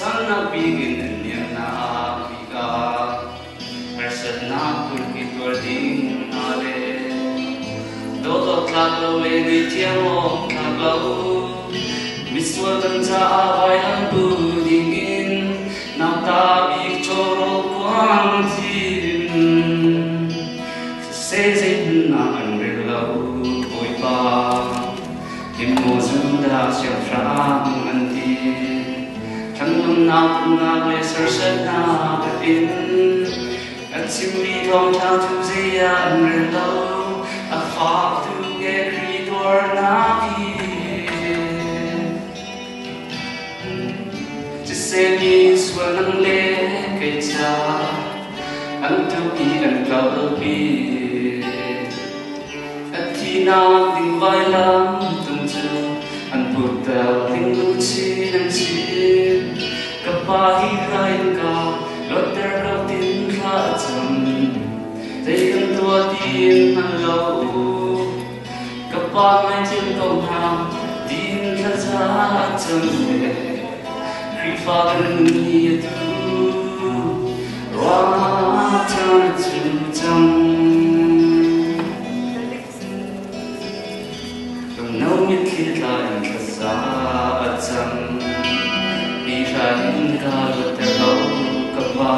Sangnak bik in an niamnak bik ah harsatnak phunpi tuar ding hna le dawt awk tlak lo le ngaihthiam awk tlak lo misual kan caah vailam pu dingin nauta bik cawrawl kuang thin siseh zeihmanh an rel lo Bawipa. Himmaw Judah siangpahrang an ti. Thlanglungnak umnak le sersiatnak a in. A chimmi thawngṭha cu zei ah an rel lo. A fak tuk e Khrih tuarnak hi. Siseh sual nang le kei ca an tuk i an kalpi. A thihnak ding vailam tung cu an putter ding luchin an chim. Ka pa hi hrain ka luatter ko tin thla a cam. Zei kan tuah ti hngal lo. Ka pa ngaithiam ko hna tiin thlaza a cam ve. Khrihfa kan nun hi atu ruah caan a cu cang. Lungno mitthli tla in thlaza a cam. Hi hrai in ka luatter lo ka pa.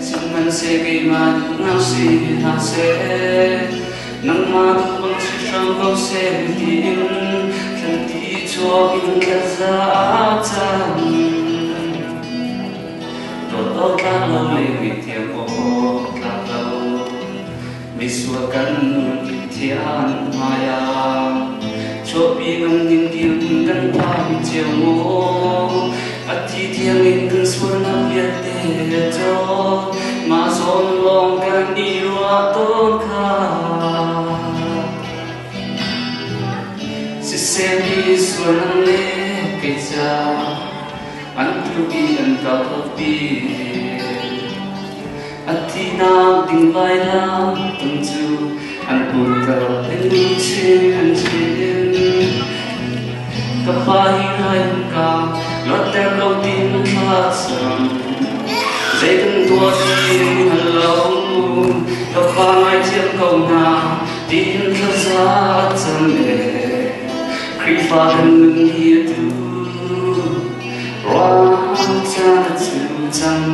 Sihmanhseh keimah duhnak si hlah seh, nangmah duh bang si hram ko seh tiin thlanti chuak in thlaza a cam. Dawt awk tlak lo le ngaihthiam awk tlak lo, misual kan thian hmaiah chuahpi ngam ding dirhmun kan phan cio maw? A thi thiang in kan sualnak vialte caw mah zawn lawng kan i ruah tawn kha. Siseh mi sual nang le kei ca an tluk i an kalpi. A thihnak ding vailam tung cu an putter in chin an chin. Ka pa hi rain ka luatter ko tin thla cam. Zei kan tuah ti hngal lo. Ka pa ngaithiam ko hna tiin thlaza cam e. Khrihfa kan nun hi atu ruang caan a cu cang.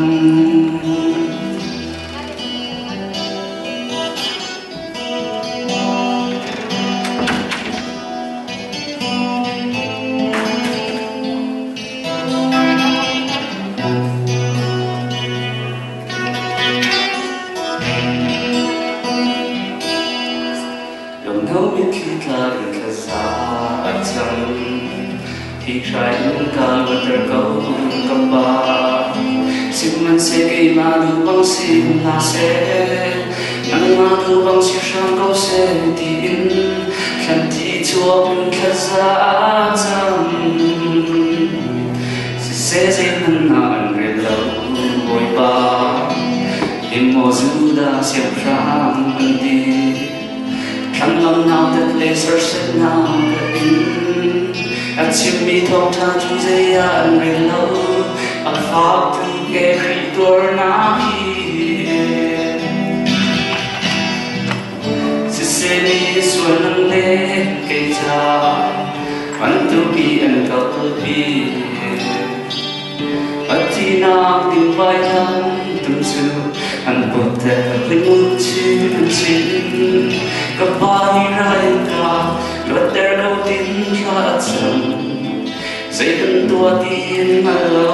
Lungno mitthli tla in thlaza a cam. Hi hrai in ka luatter ko ka pa. Sihmanhseh keimah duh bang si hna seh, nangmah duh bang si hram ko seh tiin thlanti chuak in thlaza a cam. Siseh zeihmanh ah an rel lo Bawipa. Himmaw Judah siangpahrang an ti. Thlanglam nautat le sersiatnak ka in. A chimmi thawngṭha cu zei ah an rel lo. A fak tuk e Khrih tuarnak hi. Siseh mi sual nang le kei ca an tupi an kalpi. A thihnak ding vailam tum cu an putter ling chin an chin. Ka pa hi rai ka luatter ko tin thla a cam. Zei kan tuah tiin hngal lo.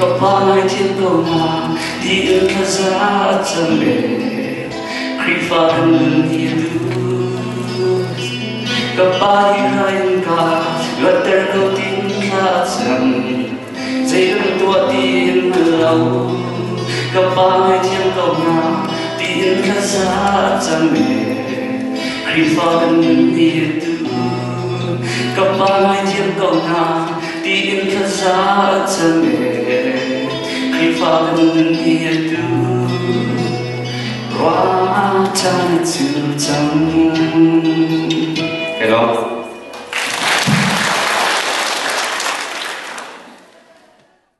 Ka pa ngaithiam ko na tiin thlaza a cam e. Khrihfa kan nun hi a duh. Ka pa hi rai ka luatter ko tin thla a cam. Zei kan tuah tiin hngal lo. Ka pa ngaithiam ko na tiin thlaza a cam e. Khrihfa kan nun hi a duh. Ka pa ngaithiam ko na tiin thlaza a cam e. Khrihfa kan nun hi a duh. Ruah caan a cu cang. Hello.